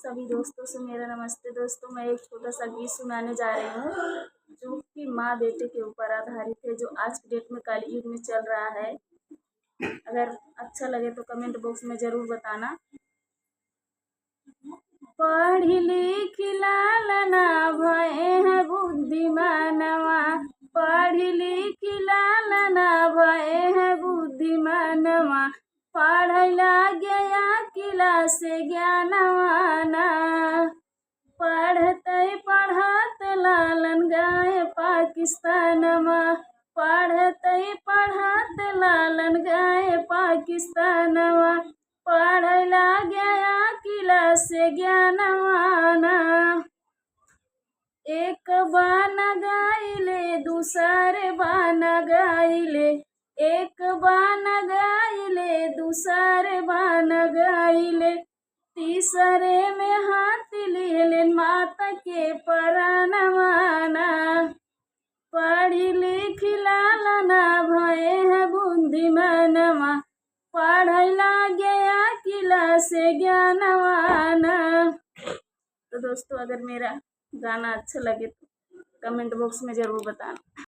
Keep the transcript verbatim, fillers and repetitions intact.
सभी दोस्तों से मेरा नमस्ते। दोस्तों, मैं एक छोटा सा गीत सुनाने जा रही हूँ, जो कि माँ बेटे के ऊपर आधारित है, जो आज की डेट में कलयुग में चल रहा है। अगर अच्छा लगे तो कमेंट बॉक्स में जरूर बताना। पढ़ि लिखि लालना भए हैं बुद्धिमानवा, पढ़ि लिखि लालना भए हैं बुद्धिमानवा, पढ़ै लागे अकिला से ज्ञानवाना। पढ़तै पढ़त लालन गए पाकिस्तानवा, पढ़तै पढ़त लालन गए पाकिस्तानवा, पढ़ै लागे अकिला से ज्ञानवाना। एक बान गाइले, दूसरे बान गाइले, एक बान गाइले, दूसरे बान गाइले, तीसरे में हाथ लिहलेन माता के परानवाना। पढ़ि लिखि लालना भए हैं बुद्धिमानवा, पढ़ै लागे अकिला से ज्ञानवाना। तो दोस्तों, अगर मेरा गाना अच्छा लगे तो कमेंट बॉक्स में जरूर बताना।